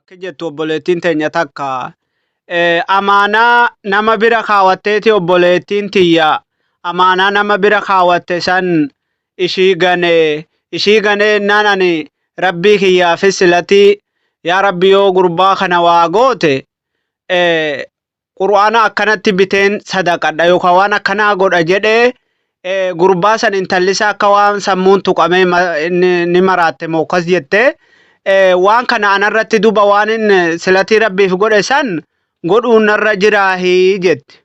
Akka jettu obboleettiin teenya takka amaanaa nama bira kaawwatteeti obboleettiin tiyya amaanaa nama bira kaawwatte san ishii gane ishii ganee jennaan ani rabbii kiyyaafis silatii yaa rabbi yoo gurbaa kana waa goote qur'aana akkanatti biteen sadaqadha yookaan waan akkanaa godha jedhee gurbaa san intallisaa akka waan sammuun tuqamee ni maraatte moo akkas jettee waan kana anarratti duba waan inni silatii rabbiif godhe san godhuun narra jiraahii jetti.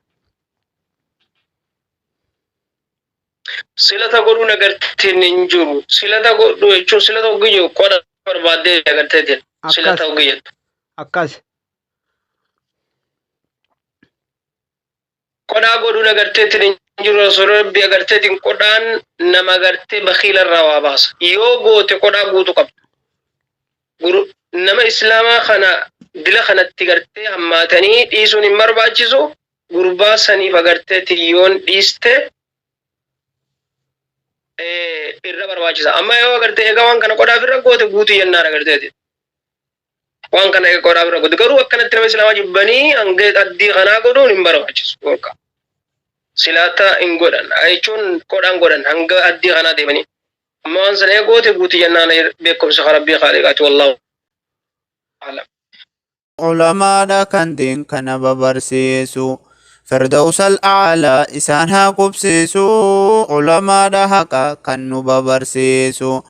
Silata godhuun agarteen hin jiru. Silata godhu jechuun silata ogiyyo qoda barbaaddee agarteetiin. Silata ogiyyo. Akkas. Qodhaa godhuun agarteetiin hin jiru osoo rabbi agarteetiin qodhaan nama agartee bakiila irraa waa baasa. Yoo goote qodhaa guutu qabda. Nama islaamaa kana dila kanatti gartee hammaatanii dhiisuun hin barbaachisu. Gurbaa saniif agarteetiin yoon dhiiste irra barbaachisa. Amma yoo agartee egaa waan kana qodhaaf irra goote guutuu jennaan agarteetiin. Waan kana eega qoraa bira godhu garuu akkanatti nama islaamaa jibbanii hanga addii kanaa godhuun hin barbaachisu. Gorka. Silaata hin godhan jechuun qodhaan godhan hanga addii kanaa deemanii. Amma waan sana eega goote guuti jennaan beekumsa kan rabbii kaaliqaati wallaahu a'lam. Ulamaadha kan diin kana babarsiisu. Firdawsal a'laa isaan haa qubsiisu. Ulamaadha haqa kan nu babarsiisu.